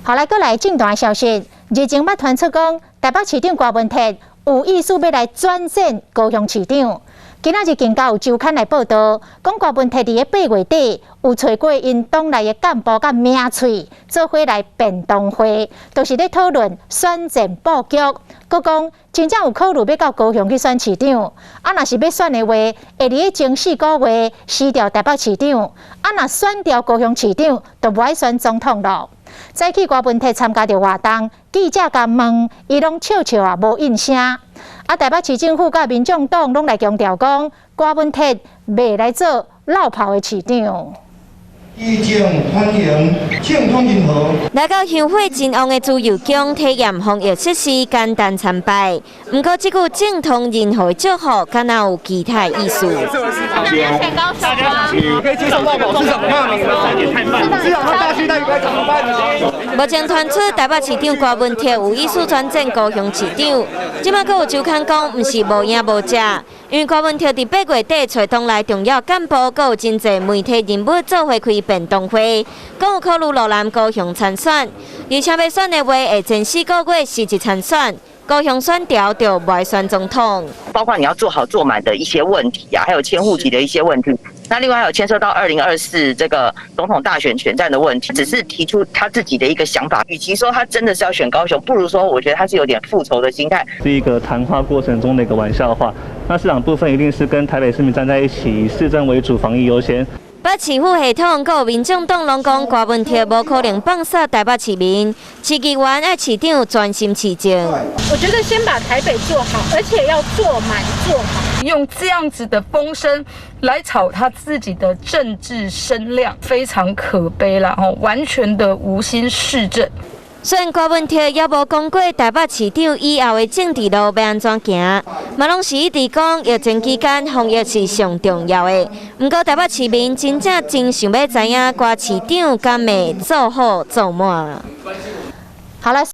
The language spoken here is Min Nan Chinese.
好來，閣來政壇消息，日前捌傳出講，台北市長柯文哲有意思欲來轉戰高雄市長。今仔日更加有週刊來報道，講柯文哲佇咧8月底有揣過𪜶黨內的幹部佮名嘴做伙來便當會，都是咧討論選戰布局。閣講真正有考慮欲到高雄去選市長，啊，若是欲選的話，會佇咧前4個月辭掉台北市長，啊，若選掉高雄市長，就無愛選總統囉。早起柯文哲參加著活動，記者共問，伊攏笑笑啊，無應聲。啊，台北市政府佮民眾黨攏來強調講，柯文哲袂來做落跑的市長。以正歡迎政通人和。來到香火真旺的自由宮體驗防疫設施，簡單參拜。毋過這句政通人和的祝福，敢若有其他意思。可以接受落跑市長罵名嗎？市長他大區到底該怎麼辦？目前傳出台北市長柯文哲有意思轉戰高雄市長，這擺閣有週刊講，毋是無影無跡，因為柯文哲佇8月底揣黨內重要幹部，閣有真濟媒體人物做伙開便當會，講有考慮落南高雄參選，而且欲選的話，會前4個月辭職參選。高雄選掉就無愛選總統，包括你要做好做滿的一些問題啊，還有遷戶籍的一些問題。那另外還有牽涉到2024這個總統大選選戰的問題，只是提出他自己的一個想法。與其說他真的是要選高雄，不如說我覺得他是有點復仇的心態。是一個談話過程中的一個玩笑話。那市長部分一定是跟台北市民站在一起，以市政為主，防疫優先。北市府系統閣民眾黨攏講，柯文哲無可能放捒台北市民，市議員愛市長專心市政。我覺得先把台北做好，而且要做滿做好。用這樣子的風聲來炒他自己的政治聲量，非常可悲啦！吼，完全的無心市政。雖然柯文哲猶無講過台北市長以後的政治路欲按怎行，嘛攏是一直講疫情期間防疫是上重要的。毋過台北市民真正真想欲知影柯市長敢會做好做滿。好了。